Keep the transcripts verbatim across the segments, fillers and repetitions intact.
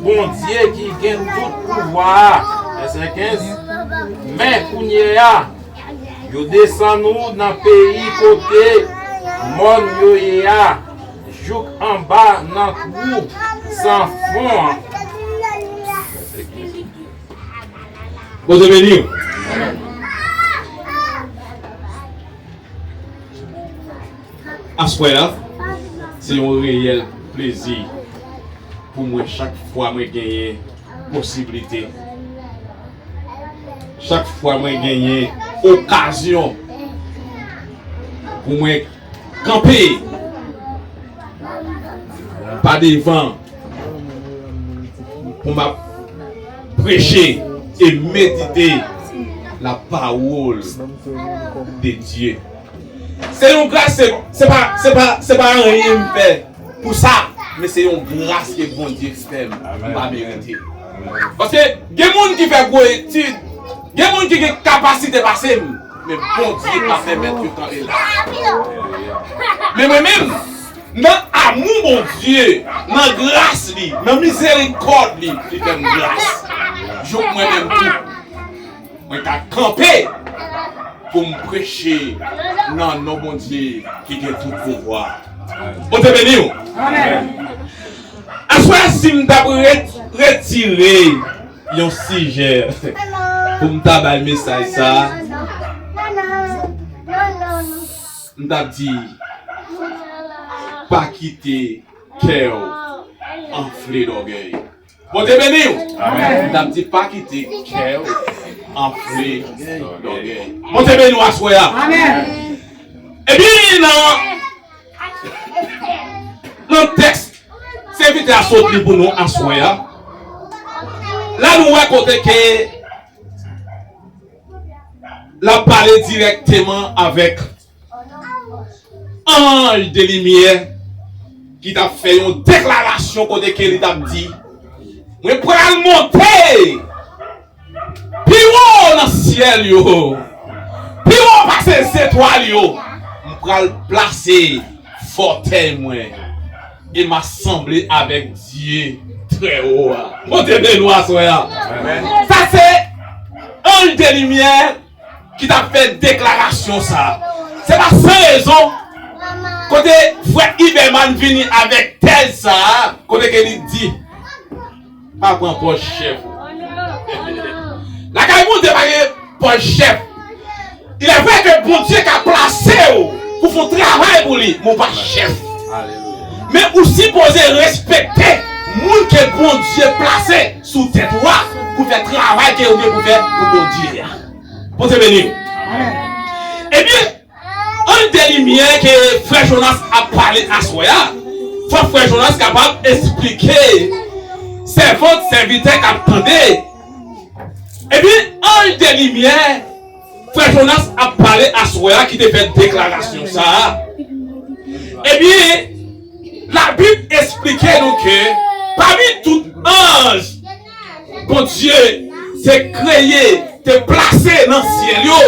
Bondye ki gen tout pouvwa a. Vèsè kenz. Men kounye a, yo desann ou nan peyi kote mòn yo ye a, jouk anba nan twou san fon an. Bondye beni w. Aswè a, se yon reyèl plezi pou mwen chak fwa mwen genyen posiblite, chak fwa mwen genyen okazyon pou mwen kanpe pa devan pou m ap preche e medite la parole de Dieu. Se yon gras, se, se pa, se pa, se pa anyen m fè pou sa, men se yon gras ke Bondye fè m, m pa merite. Paske gen moun ki fè gwo etid, gen moun ki gen kapasite pase m, men Bondye pa pèmèt yo kanpe la. Men mwen menm, nan amou Bondye, nan gras li, nan mizerikòd li, li fè m gras. Jouk mwen menm tou, mwen ka kanpe pou m preche nan non Bondye ki gen tout pouvwa. Bondye beni w. Aswè, si m t ap re-, retire yon sijè pou m ta bay mesaj sa a, m t ap di, pa kite kè w anfle dògèy. Bondye beni w. M t ap di, pa kite kè w anfle dògèy. Bondye beni w aswè a. Epi nan, nan tèks, sèvitè a sot li pou nou aswè a. La nou wè kote ke l ap pale dirèkteman avèk anj de limyè ki t ap fè yon deklarasyon kote ke li t ap di, mwen pral monte pi wo nan syèl yo, pi wo pase zetwal yo. M pral plase fòtèy mwen e m a sanble avèk Dye trè wo a. Bondye beni w aswè a. Sa se anj de limyè ki t ap fè deklarasyon sa a. Se pa san rezon, kote frè Iberman vini avèk tèz sa a, kote ke li di, pa pran pòz chèf ou. Lakay Bondye pa gen pòz chèf. Il est vrai que Bondye ka plase w pou fè yon travay pou li, men w pa chèf. Men ou sipoze respekte moun ke Bondye plase sou tèt ou a pou fè travay ke ou gen pou fè pou Bondye a. Bondye beni w. Ebyen, anj de limyè ke frè Jonas ap pale aswè a, fò frè Jonas kapab esplike sèvant, sèvitè k ap tande. Ebyen, anj de limyè, frè Jonas ap pale aswè a ki te fè deklarasyon sa a. Ebyen, Labib esplike nou ke pami tout anj Bondye te kreye, te plase nan syèl yo,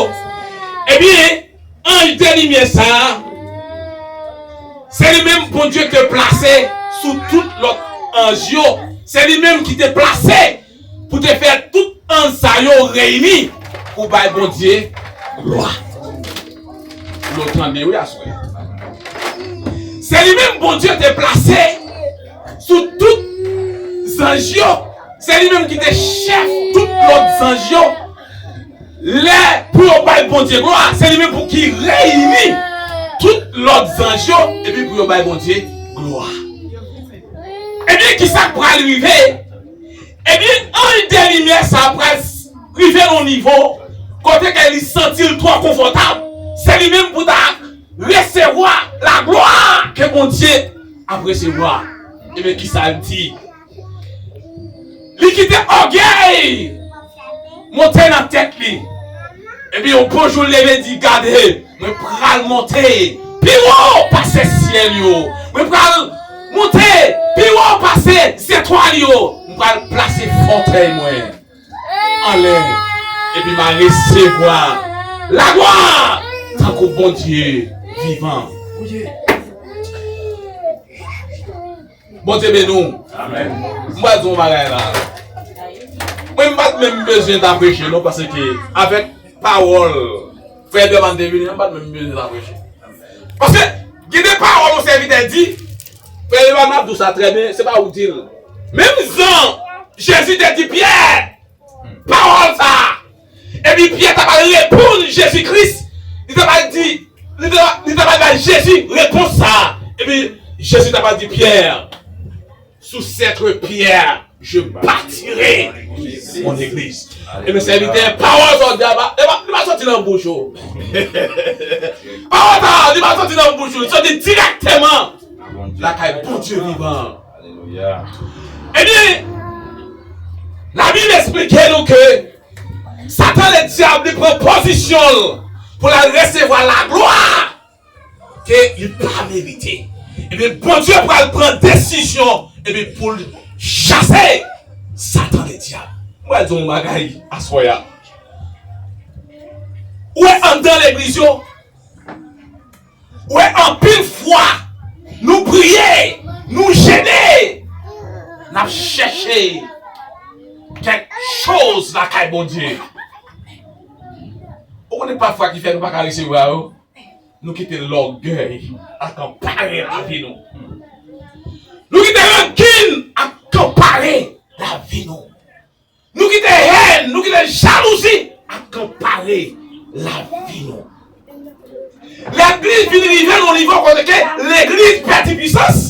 ebyen, anj de limyè sa a, se li menm Bondye te plase sou tout lòt anj yo. Se li menm ki te plase pou te fè tout anj sa yo reyini pou bay Bondye glwa. Nou tande wi aswè. Se li menm Bondye te plase sou tout zanj yo. Se li menm ki te chèf tout lòt zanj yo. Lè pou yo bay Bondye glwa, se li menm pou ki reyini tout lòt zanj yo, epi pou yo bay Bondye glwa. Ebyen, kisa k pral rive? Ebyen, anj de limyè sa a pral rive nan yon nivo kote ke li santi l twò konfòtab. Se li menm pou ta resevwa laglwa ke Bondye ap resevwa. Ebyen, kisa l di? Li kite ògèy monte nan tèt li. Epi yon bon jou l leve di, gade, mwen pral monte pi wo pase syèl yo. Mwen pral monte pi wo pase zetwal yo. Mwen pral plase fòtèy mwen anlè. Epi m a resevwa laglwa tankou Bondye vivan. Bondye beni w. Amèn. M pral di w yon bagay la. Mwen, m pa t menm bezwen ta preche, non, paske avèk pawòl Frè Derman te vini, m pa t menm bezwen ta preche. Paske, gen de pawòl yon sèvitè di, Frè Derman ap di w sa trè byen, se pa ou di l. Menm jan Jezi te di Pyè, pawòl sa a. Epi Pyè ta pral reponn Jezi Kris. Li ta pral di, li ta, li ta pral bay Jezi repons sa a. Epi Jezi ta pral di, Pyè, sur cette pierre, je bâtirai mon église. Ebyen, sèvitè, pawòl sa w di a, pa, li pa, li pa soti nan bouch ou. Pawòl sa a, li pa soti nan bouch ou. Li soti dirèkteman lakay Bondye vivan. Alelouya. Ebyen, Labib esplike nou ke Satan Ledyab li pran pozisyon l pou l al resevwa laglwa ke li pa merite. Ebyen, Bondye pral pran desizyon, ebyen, pou l chase Satan Ledyab. Mwen pral di yon bagay aswè a. Ou wè anndan legliz yo, Ou wè, anpil fwa, nou priye, nou jene, n ap chèche kèk choz lakay Bondye. Ou konnen pafwa ki fè nou pa ka resevwa yo? Nou kite lògèy akapare lavi nou. Nou kite rankin akapare lavi nou. Nou kite hèn, nou kite jalouzi akapare lavi nou. Legliz vin rive nan yon nivo kote ke legliz pèdi pwisans.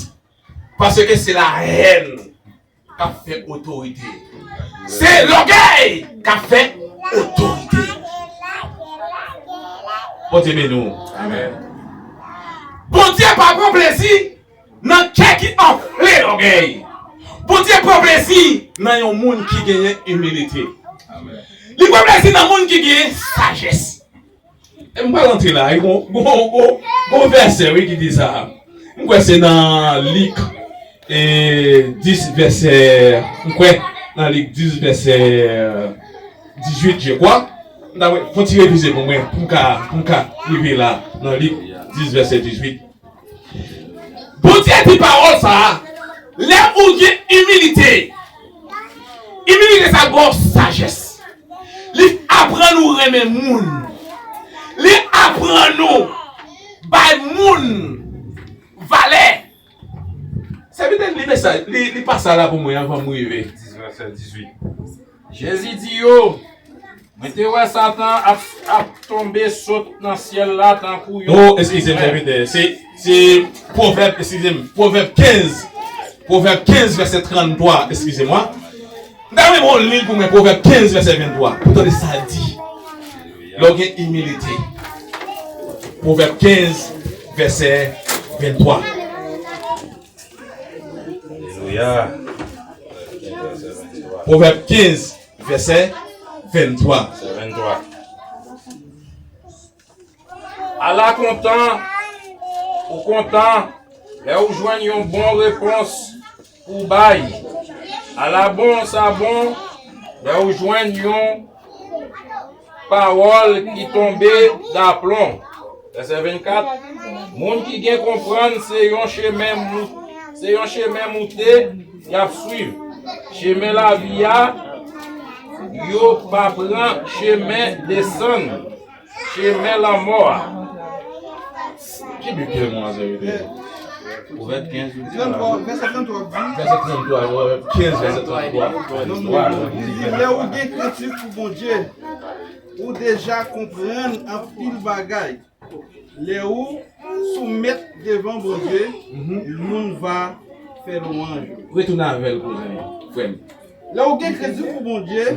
Paske se lahèn k ap fè otorite. Se lògèy k ap fè otorite. Bondye beni w. Amèn. Bondye pa pran plezi nan kè ki anfle lògèy. Bondye pran plezi nan yon moun ki genyen imilite. Amèn. Li pran plezi nan moun ki genyen sajès. E m pral antre la, e gon, gon, gon, gon vèsè, wi, ki di sa. M kwè se nan Lik, e, dis vèsè, m kwè nan Lik dis vèsè dizuit, je kwa. M ta fè, fè yon ti revize pou mwen, pou m ka, pou m ka rive la, nan Lik dis vèsè dizuit. Bondye di pawòl sa a, lè ou gen imilite, imilite sa ba w sajès. Li aprann ou renmen moun. Li aprann ou bay moun valè. Sèvitè, li mesaj, li, li pasaj la pou mwen anvan m rive. Dis vèsè dizuit. Jezi di yo, mwen te wè Satan ap, ap tonbe sot nan syèl la tankou yon... Oh, eskize m, sèvitè. Se, se Pwovèb, eskize m, Pwovèb kenz. Pwovèb kenz, vèsè tranntwa, eskize mwa. M ta renmen w li l pou mwen, Pwovèb kenz, vèsè venntwa. Pou tande sa l di. Lè w gen imilite. Pwovèb kenz, vèsè venntwa. Alelouya. Pwovèb kenz, vèsè venntwa. Vèsè venntwa. Ala kontan, ou kontan, lè ou jwenn yon bon repons pou w bay. Ala bon, sa bon, lè ou jwenn yon pawòl ki tonbe daplon. Vèsè vennkat, moun ki gen konprann se yon chemen mou-, se yon chemen moute y ap swiv. Chemen lavi a, yo pa pran chemen desann, chemen lanmò a. Ki Bib ki nan vèsè vennkat? Pwovèb kenz, vèsè tranntwa, Pwovèb kenz, vèsè tranntwa. Li di, lè ou gen krentif pou Bondye, ou deja konprann anpil bagay. Lè ou soumèt devan Bondye, moun va fè lwanj ou. Retounen avè l, kouzin, frè m. Lè ou gen krentif pou Bondye,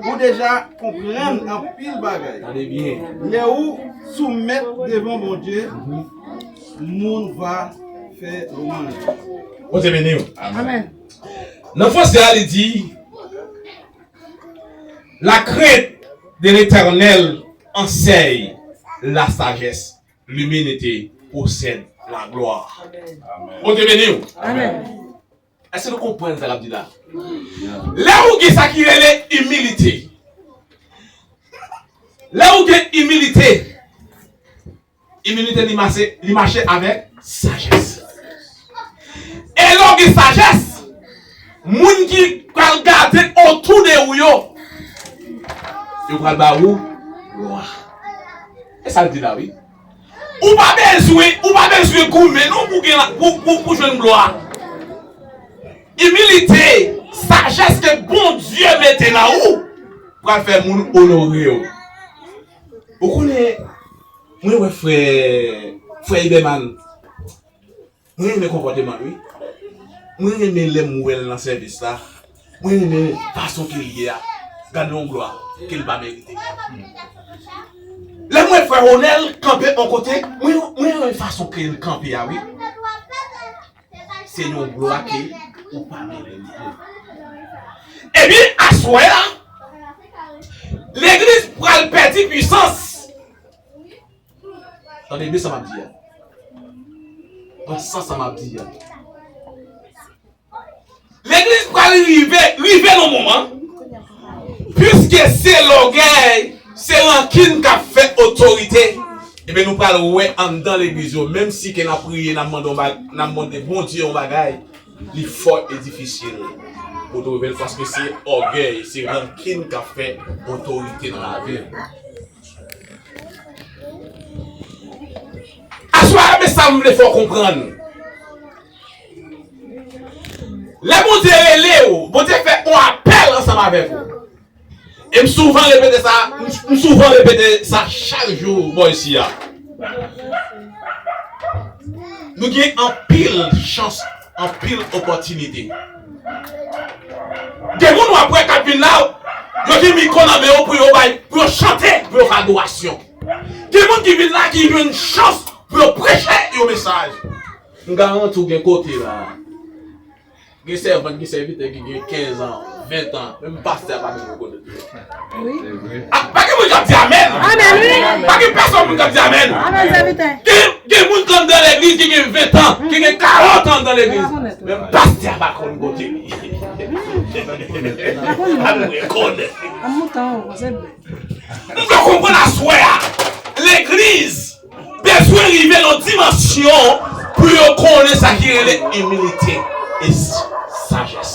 ou deja konprann anpil bagay. Tande byen. Lè ou soumèt devan Bondye, moun va fè lwanj. Bondye beni w. Amèn. Nan franse a, li di, la crainte de l'Éternel enseigne la sagesse, l'humilité possède la gloire. Amèn. Bondye beni w. Amèn. Èske nou konprann sa l ap di la? Lè ou gen sa ki rele imilite, lè ou gen imilite, imilite li mache, li mache avèk sajès. E lè w gen sajès, moun ki pral gade otou de ou yo, yo pral ba ou glwa. E sa l di la, wi. Ou pa bezwen, ou pa bezwen goumen non pou gen, pou, pou, pou jwenn glwa. Imilite, sajès ke Bondye mete nan ou, pral fè moun onore w. Ou konnen, mwen wè frè, frè Iberman, mwen renmen konpòteman l, wi. Mwen renmen lè m wè l nan sèvis la. Mwen renmen fason ke l ye a. Gade yon glwa ke l pa merite. Lè m wè frè Ronel kanpe yon kote, mwen, mwen renmen fason ke l kanpe a, wi. Se yon glwa ke ou pa merite. Ebyen, aswè a, legliz pral pèdi pwisans. Tande byen sa m ap di a. Pran sans sa m ap di a. Legliz pral rive, rive nan moman, piske se lògèy, se rankin k ap fè otorite. Ebyen, nou pral wè anndan legliz yo, menm si ke n ap priye, n ap mande yon ba-, n ap mande Bondye yon bagay, li fò e difisil pou twouve l, paske se ògèy, se rankin k ap fè otorite nan lavi l. Aswè a, men sa m vle fè w konprann. Lè Bondye rele w, Bondye fè yon apèl ansanm avèk ou. E m souvan repete sa, m, m souvan repete sa chak jou bò isi a. Nou gen anpil chans, anpil opòtinite. Gen moun w ap wè k ap vin la, yo gen mikwo nan men yo pou yo bay, pou yo chante, pou yo fè adorasyon. Gen moun ki vin la ki jwenn chans pou yo preche yon mesaj. M garanti w gen kote la. Gen sèvant, gen sèvitè ki gen kenz an, ven an, menm pastè a pa menm rekonèt yo. Wi. A, pa gen moun k ap di amèn. Amèn, wi. Pa gen pèsonn moun k ap di amèn. Amèn, sèvitè. Gen, gen moun k anndan legliz ki gen ven an, ki gen karant an anndan legliz. Menm pastè a pa konn kote li. Pa rekonèt li. M vle w konprann aswè a, legliz bezwen rive nan dimansyon pou yo konnen sa ki rele imilite e s-, sajès.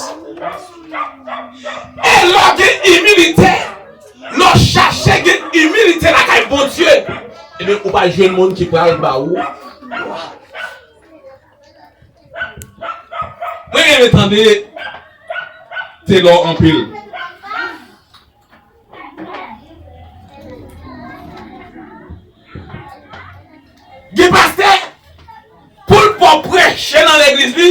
E lè w gen imilite, lè w chache gen imilite lakay Bondye, ebyen, ou pa jwenn moun ki pral ba ou glwa. Mwen renmen tande Telor anpil. Gen pastè, pou l ba w preche nan legliz li,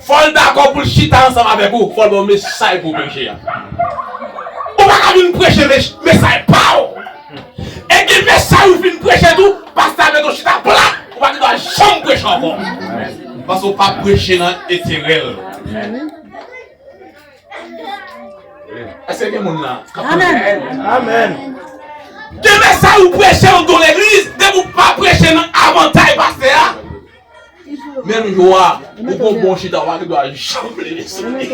fò l dakò pou l chita ansanm avèk ou, fò l ba w mesaj pou w preche a. Ou pa ka vin preche mes-, mesaj pa w. E gen mesaj ou fin preche tou, pastè a mete w chita plat, ou pa gen dwa janm preche ankò. Paske w pa preche nan enterè l. Èske gen moun la k ap tande? Amèn. Amèn. Gen mesaj ou preche anndan legliz, depi w pa preche nan avantay pastè a, menm jou a, ou gon bon chita, ou pa gen dwa janm leve sou li.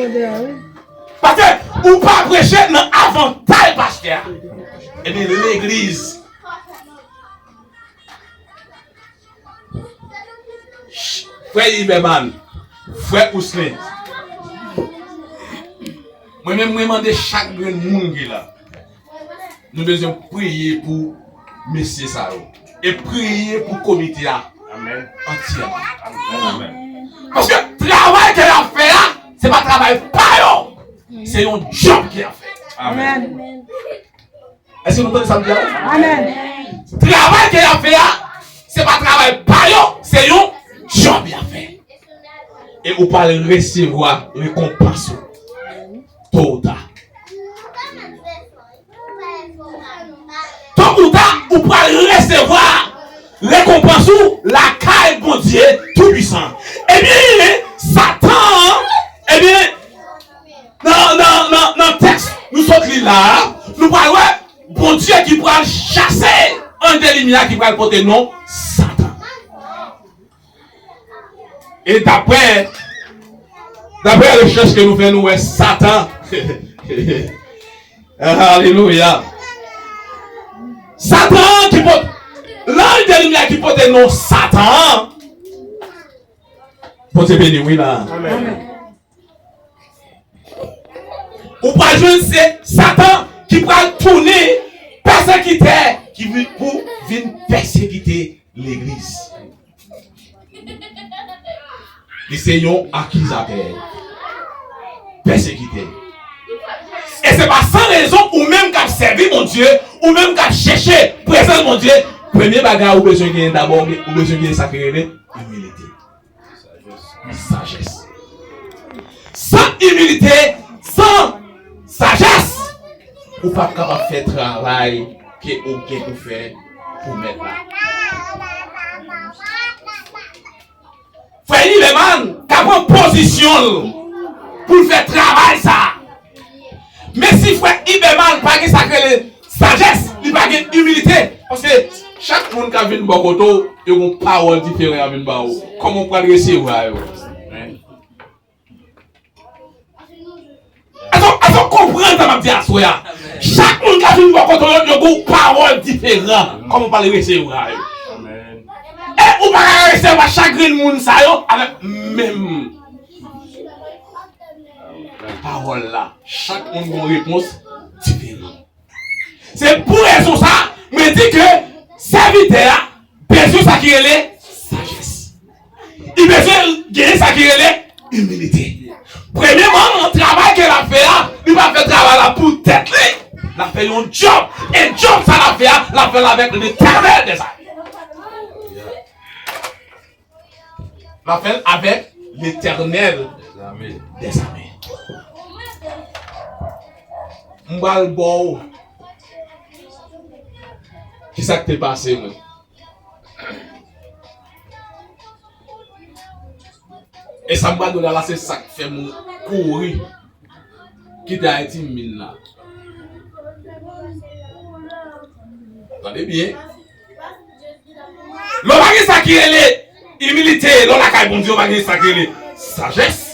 Paske ou pa preche nan avantay pastè a. Ebyen, legliz. Frè Iberman, frè Ouslen, mwen menm mwen mande chak grenn moun ki la, nou bezwen priye pou mesye sa yo. E priye pou komite a antyèman. Amèn. Paske travay ke y ap fè a, se pa travay pa yo. Se yon djòb ke y ap fè. Amèn. Èske nou tande sa m di a? Amèn. Travay ke y ap fè a, se pa travay pa yo, se yon djòb y ap fè. E ou pral resevwa rekonpans ou. To ou ta. To ou ta, ou pral resevwa rekonpans ou lakay Bondye Toupisan. Ebyen, Satan, ebyen, nan, nan, nan, nan tèks nou sot li la a, nou pral wè Bondye ki pral chase anj de limyè ki pral pote non Satan. E daprè, daprè rechèch ke nou fè, nou wè Satan. Alelouya. Satan ki pote, anj de limyè ki pote non Satan an, Bondye beni w, wi, la. Amèn. Ou pral jwenn se Satan ki pral tounen pèsekitè ki vin pou vin pèsekite legliz. Li se yon akizatè, pèsekitè. E se pa san rezon ou menm k ap sèvi Bondye, ou menm k ap chèche prezans Bondye, premye bagay ou bezwen genyen dabò, ou bezwen genyen sa ki rele imilite. Sajès. San imilite, san sajès, ou p ap kapab fè travay ke ou gen pou fè pou Mèt la. Frè Ileman ka pran pozisyon l pou l fè travay sa a. Men si frè Iberman pa gen sa k rele sajès, li pa gen imilite. Paske chak moun k ap vin bò kote w, yo gon pawòl diferan y ap vin ba ou. Kòman w pral resevwa yo? Èske w konprann sa m ap di aswè a? Chak moun k ap vin bò kote w, yo gon pawòl diferan. Kòman w pral resevwa yo? E ou pa ka resevwa chak grenn moun sa yo avèk menm pawòl la. Chak moun gen yon repons diferan. Se pou rezon sa, mwen di ke sèvitè a bezwen sa ki rele sajès. Li bezwen gen sa ki rele imilite. Premyèman, travay ke l ap fè a, li pa fè travay la pou tèt li. L ap fè yon djòb. E djòb sa l ap fè a, l ap fè l avèk Letènèl dèzame. L ap fè l avèk Letènèl dèzame. M pral ba w kisa k te pase mwen. E sa m pral di w la, la se sa k fè m kouri kite Ayiti m vin la. Tande byen. Lè w pa gen sa ki rele imilite, lè w lakay Bondye, w pa gen sa ki rele sajès.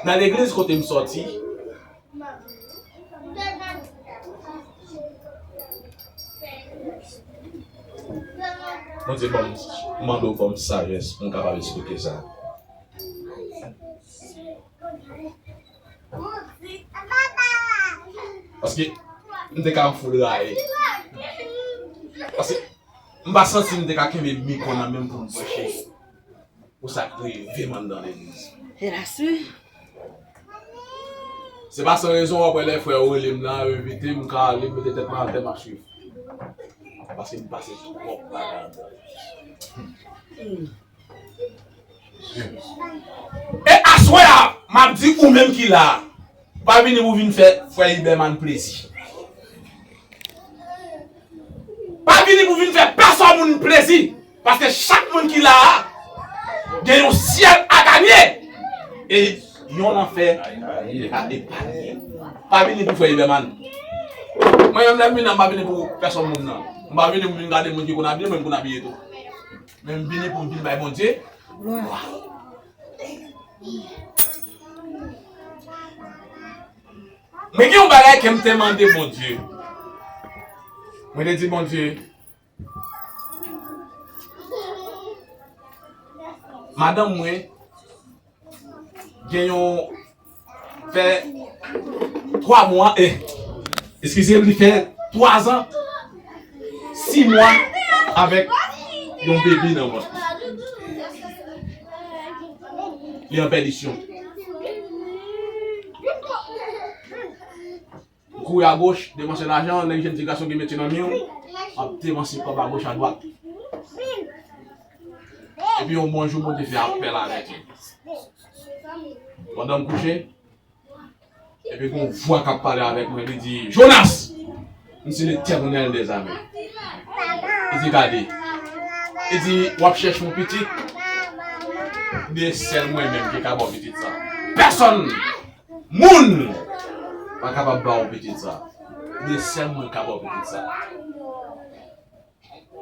Nan legliz kote m sòti, Bondye ban m, mande w ban m sajès pou m kapab eksplike sa. Paske m te ka fout rayi. Paske m pa santi m te ka kenbe mikwo nan men m pou m preche pou sa k rive m anndan legliz. Elas wi. Se pa san rezon w ap wè lè frè yo rele m nan, yo envite m, m ka ale, m mete tèt mwen atè, m ap swiv. Paske m pase twòp bagay anndan legliz. E aswè a, m ap di ou menm ki la a, pa vini pou vin fè frè Iberman plezi. Pa vini pou vin fè pèsòn moun plezi, paske chak moun ki la a gen yon syèl a ganye e yon lanfè a epanye. Pa vini pou frè Iberman. Mwen menm lè m vin la, m pa vini pou pèsòn moun nan. M pa vini pou vin gade moun ki konn abiye, mwen m konn abiye tou. Men m vini pou m vin bay Bondye glwa. Mwen gen yon bagay ke m te mande Bondye. Mwen te di Bondye, madanm mwen gen yon, fè twa mwa, eh, eskize m, li fè twa zan, sis mwa avèk yon bebi nan vant. Li an pèdisyon. Ou kouri agoch, depanse lajan, nèg jèn ti gason ki mete nan men w, ap depanse kòb agoch adwat. Epi yon bon jou, Bondye fè apèl avèk li. Pandan m kouche, epi gon vwa k ap pale avèk mwen, li di, Jonas, m se Letènèl dèzame. Li di, gade. Li di, w ap chèche yon pitit, men sèl mwen menm ki ka ba w pitit sa. Pèsòn! Moun pa kapab ba w pitit sa. Li di, sèl mwen ka ba w pitit sa.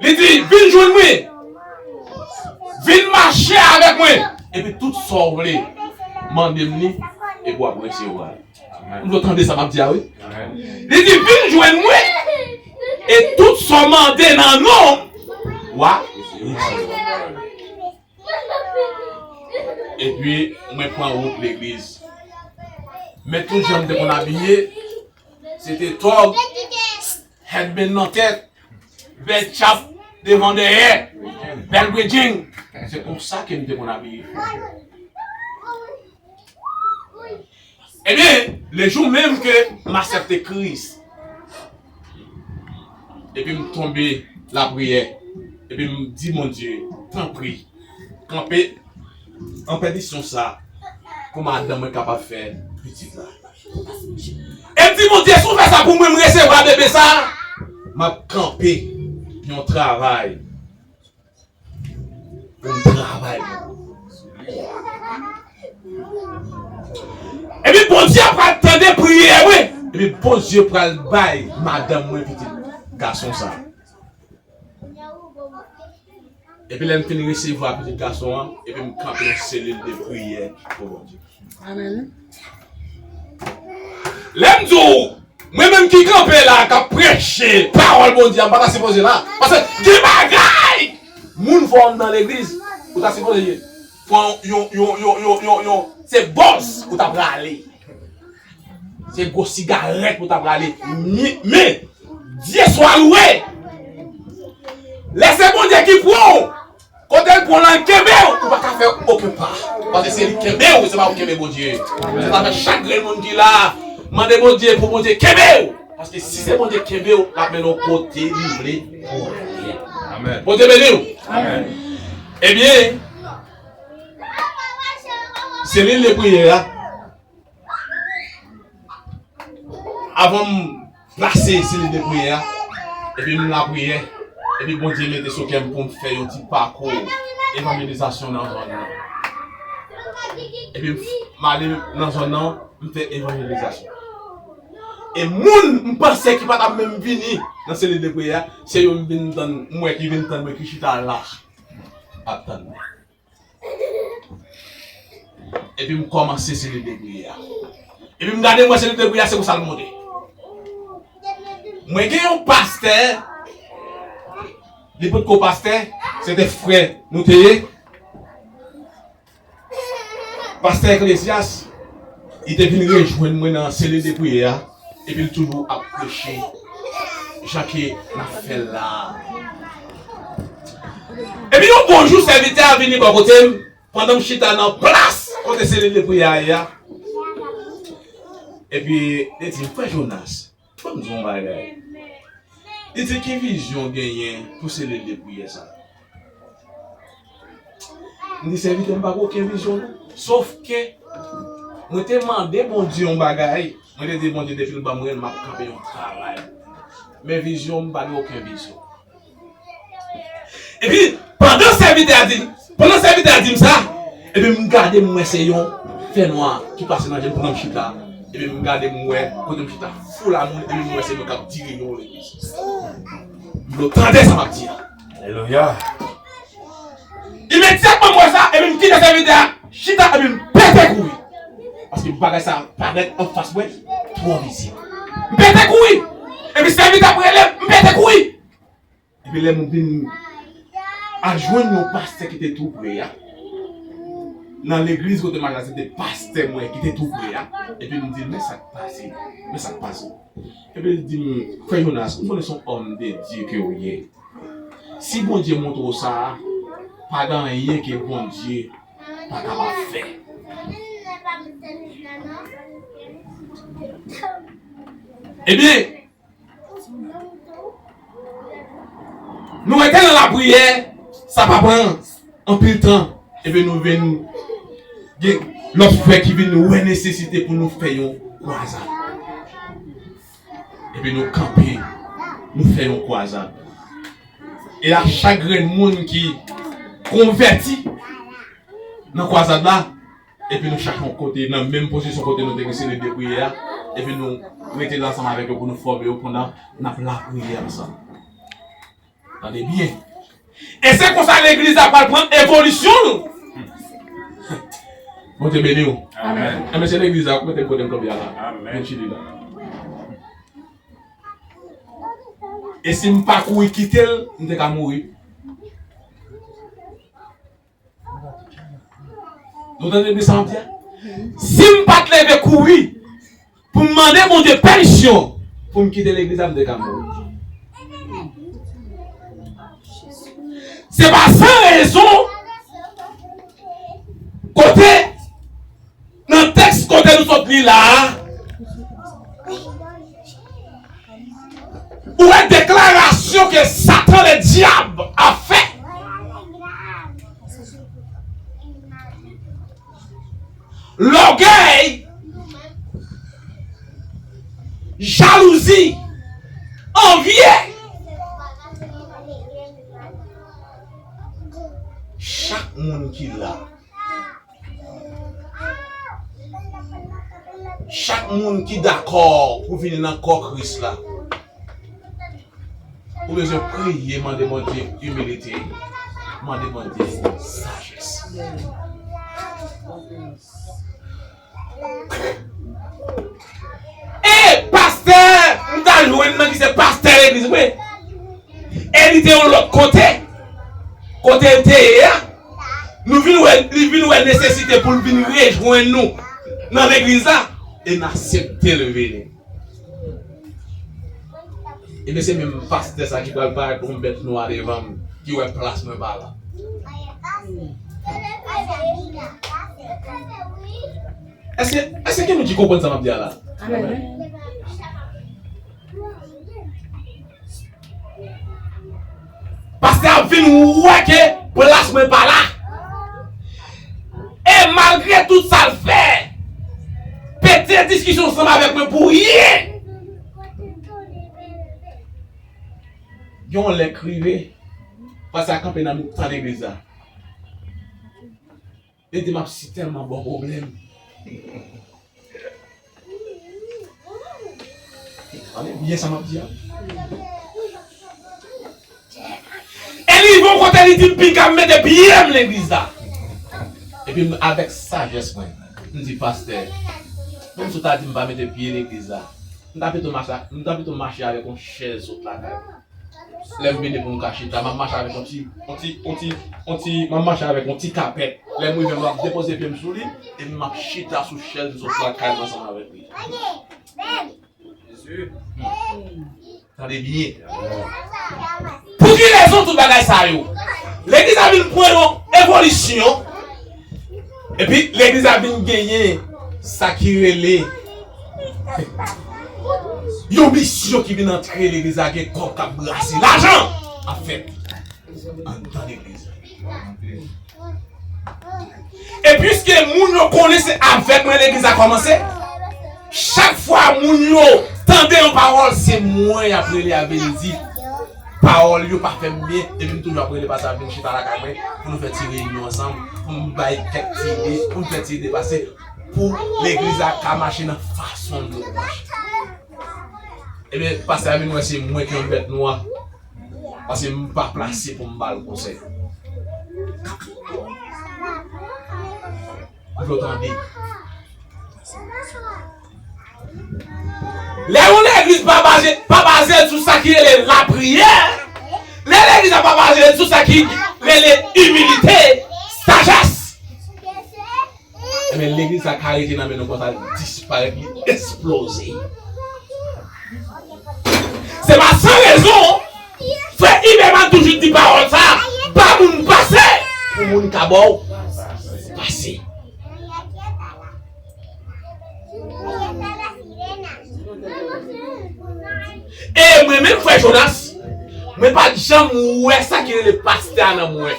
Li di, vin jwenn mwen. Vin mache avèk mwen. Epi tout sa w vle, mande m li, epi w ap resevwa l. Ou dwe tande sa m ap di a, wi. Li di, vin jwenn mwen, e tout sa w mande nan non m, w a resevwa. Epi, mwen pran wout legliz. Men tout jan m te konn abiye, se te tòg, headband nan tèt, bèl tchap devan dèyè, bèl bredjing. Se konsa ke m te konn abiye. Ebyen, le jou menm ke m aksepte Kris, epi m tonbe lapriyè, epi m di Bondye, tanpri, kanpe an pèdisyon sa, pou madanm mwen kapab fè pitit la. E m di Bondye, si w fè sa pou mwen, m resevwa bebe sa, m ap kanpe yon travay pou m travay pou. Epi Bondye pral tande priyè mwen. Epi Bondye pral bay madanm mwen pitit gason sa. Epi lè m fin resevwa pitit gason an, epi m kanpe yon selil de priyè pou Bondye. Amèn. Lè m di w, mwen menm ki kanpe la, k ap preche pawòl Bondye a, m pa ta sipoze la. Paske gen bagay moun fè w anndan legliz, ou ta sipoze ye. Fò yon, yon, yon, yon, yon, yon, se bòs ou ta prale. Se gwo sigarèt ou ta prale. Mi-, men, Dye swa lwe. Lè se Bondye ki pran w, kote l pran w lan, l kenbe w, ou pa ka fè okenn pa. Paske se li kenbe w, se pa ou kenbe Bondye. Se sa fè chak grenn moun ki la, mande Bondye pou Bondye kenbe w. Paske si se Bondye kenbe w, l ap mennen w kote li vle pou w ale. Amèn. Bondye beni w. Amèn. Ebyen, selil de priyè a, avan m plase selil de priyè a, epi m lapriyè, epi Bondye mete sou kè m pou m fè yon ti pakou evanjelizasyon nan zòn nan. Epi m f-, m ale nan zòn nan, m fè evanjelizasyon. E moun m panse ki pa t ap menm vini nan selil de priyè a, se yo m vin tann, m wè ki vin tann mwen ki chita la, ap tann mwen. Epi m kòmanse selil de priyè a. Epi m gade, m wè selil de priyè a, se konsa l monte. Mwen gen yon pastè, li potko pastè, se te frè nou te ye. Pastè Eklezyas, li te vin rejwenn mwen nan selil de priyè a, epi l toujou ap preche jan ke n ap fè l la a. Epi yon bon jou, sèvitè a vini bò kote m, pandan m chita nan plas kote selil de priyè a ye a. Epi, li di m, "Frè Jonas, fò m di w yon bagay." Li di, "Ki vizyon w genyen pou selil de priyè sa a?" M di, "Sèvitè, m pa gen okenn vizyon, non. Sòf ke mwen te mande Bondye yon bagay. Mwen te di Bondye, depi l ban mwen l, m ap kanpe yon travay. Men vizyon, m pa gen okenn vizyon." Epi, pandan sèvitè a di m, pandan sèvitè a di m sa, epi m gade, m wè se yon fènwa ki pase nan je m pandan m chita. Epi m gade, m wè kote m chita foul a moun, epi m wè se moun k ap dirije yon legliz. M di, "Tande sa m ap di a." Alelouya. Imedyatman m wè sa, epi m kite sèvitè a chita, epi m pete kouri. Paske bagay sa parèt anfas mwen twò vizib. M pete kouri. Epi sèvitè a ap rele m, m pete kouri. Epi lè m vin al jwenn yon pastè ki te tou pre a, nan legliz kote m al la, se te pastè mwen ki te tou pre a, epi m di, "Men sa k pase, men sa k pase." Epi li di m, "Frè Jonas, m konnen se yon òm de Dye ke w ye. Si Bondye montre w sa a, pa gen anyen ke Bondye pa kapab fè." Ebyen, nou rete nan lapriyè, sa pa pran anpil tan, epi nou vin gen lòt frè ki vin wè nesesite pou nou fè yon kwazad. Epi nou kanpe, nou fè yon kwazad. E a chak grenn moun ki konvèti nan kwazad la, epi nou chache yon kote, nan menm pozisyon kote nou te gen seri de priyè a, epi nou rete la ansanm avèk yo pou nou fòme yo pandan n ap lapriyè ansanm. Tande byen. E se konsa legliz la pral pran evolisyon l. Bondye beni w. Amèn. Enben, se legliz la, kote, kote m kanpe a la. Amèn. Vin chili la. E si m pa kouri kite l, m te ka mouri. Nou tande byen sa m ap di a? Si m pa t leve kouri pou m mande Bondye pèmisyon pou m kite legliz la, m te ka mouri. Se pa san rezon kote Nan tèks kote nou sot li la a, ou wè deklarasyon ke Satan Ledyab ap fè. Lògèy, jalouzi, anvye. Chak moun ki la, Chak moun ki dakò pou vini nan kò Kris la, ou bezwen priye, mande Bondye imilite, mande Bondye sajès. E pastè, m ta jwenn nan ki se pastè legliz mwen. E li te yon lòt kote. Kote l te ye a, nou vin wè, li vin wè nesesite pou l vin rejwenn nou nan legliz la, e n aksepte l vini. Ebyen, se menm pastè sa ki pral parèt yon bèt nwa devan m, ki wè plas mwen pa la. Èske, èske gen moun ki konprann sa m ap di a la? Amèn. Pastè ap vin wè ke plas mwen pa la. E malgre tout sa l fè, pete diskisyon ansanm avèk mwen pou ryen. Gen yon lè k rive, pastè a kanpe nan mitan legliz la. Li di m ap si tèlman ba w pwoblèm. Tande byen sa m ap di a. E li rive yon kote, li di m piga m mete pye m legliz la. Epi m, avèk sajès mwen, m di, pastè, menm si w ta di m pa mete pye legliz la, m ta pito mache, m ta pito mache avèk yon chèz sot lakay mwen. Lè m vini pou m ka chita, m ap mache avèk yon ti, yon ti, yon ti, yon ti, m ap mache avèk yon ti kapèt. Lè m rive, m ap depoze pye m sou li, epi m ap chita sou chèz m sot lakay m ansanm avèk li. Tande byen. Pou ki rezon tout bagay sa yo? Legliz la vin pran yon evolisyon. Epi legliz la vin genyen sa ki rele yon misyon ki vin antre legliz la, gen kòb k ap brase, lajan ap fèt anndan legliz la. E piske moun yo konnen se avèk mwen legliz la kòmanse, chak fwa moun yo tande yon pawòl, se mwen y ap rele, y ap vin di. Pawòl yo pa fè m byen, epi m toujou ap rele pastè a vin chita lakay mwen pou nou fè ti reyinyon ansanm, pou m bay kèk ti ide, pou m fè ti ide pase, pou legliz la ka mache nan fason l dwe mache. Ebyen, pastè a vin wè se mwen ki yon bèt nwa, paske m pa plase pou m ba l konsèy. Pou yo tande. Lè yon legliz pa baze, pa baze sou sa ki rele lapriyè, lè legliz la pa baze sou sa ki rele imilite, sajès, ebyen, legliz la ka rete nan men nou konsa, l disparèt, li esploze. Se pa san rezon, frè Iberman toujou di pawòl sa, ba moun pase pou moun ka ba w pase. E mwen menm, frè Jonas, mwen pa t janm wè sa ki rele pastè a nan mwen.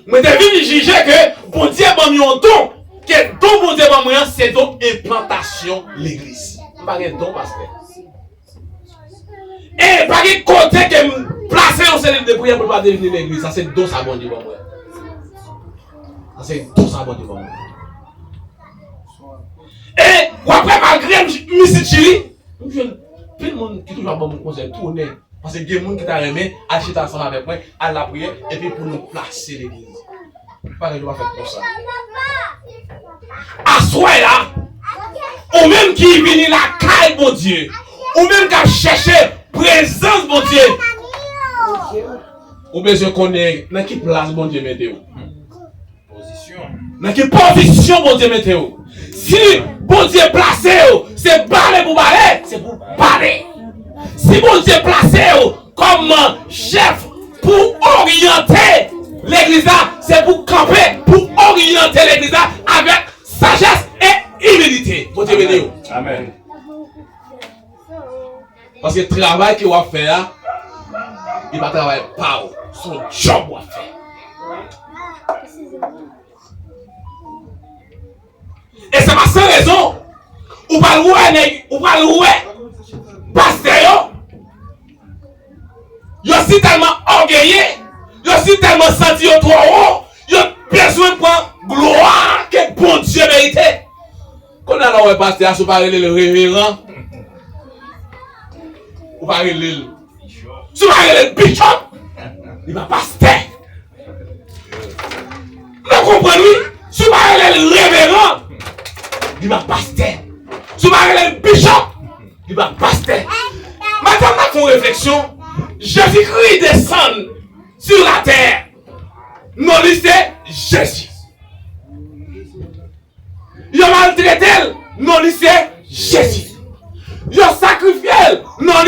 Mwen te vin jije ke Bondye ban m yon don, ke don Bondye ban mwen an, se don enplantasyon legliz. M pa gen don pastè. E pa gen kote ke m plase yon selil de priyè pou l pa devni legliz. Sa se don sa Bondye ban mwen. Sa se don sa Bondye ban mwen. E w ap wè, malgre m, m isit Chili, m jwenn anpil moun ki toujou ap ban m konsèy, tounen. Paske gen moun ki ta renmen al chita ansanm avèk mwen, al lapriyè, epi pou nou plase legliz. Bagay yo pa fèt konsa. Aswè a, ou menm ki vini lakay Bondye, ou menm k ap chèche prezans Bondye, ou bezwen konnen nan ki plas Bondye mete w. Nan ki pozisyon Bondye mete w. Si Bondye plase w, se bale pou bale, se pou bale. Si Bondye plase w kòm chèf pou oryante legliz la, se pou kanpe, pou oryante legliz la avèk sajès e imilite. Bondye beni w. Amèn. Paske travay ke w ap fè a, li pa travay pa w. Se yon djòb w ap fè. E se pa san rezon ou pral wè nèg, ou pral wè pastè yo, yo si tèlman ògeye, yo si tèlman santi yo twò wo, yo bezwen pran glwa ke Bondye merite. Kounye a la w wè pastè a, si w pa rele l reveran, ou pa rele l. Si w pa rele l bishop, li pa pastè. Nou konprann wi. Si w pa rele l reveran, li pa pastè. Si w pa rele l bishop, li pa pastè. Maten m ap fè yon refleksyon. Jezikri desann sou latè. Non li se Jezi. Yo maltrete l, non li se Jezi. Yo sakrifye l, non li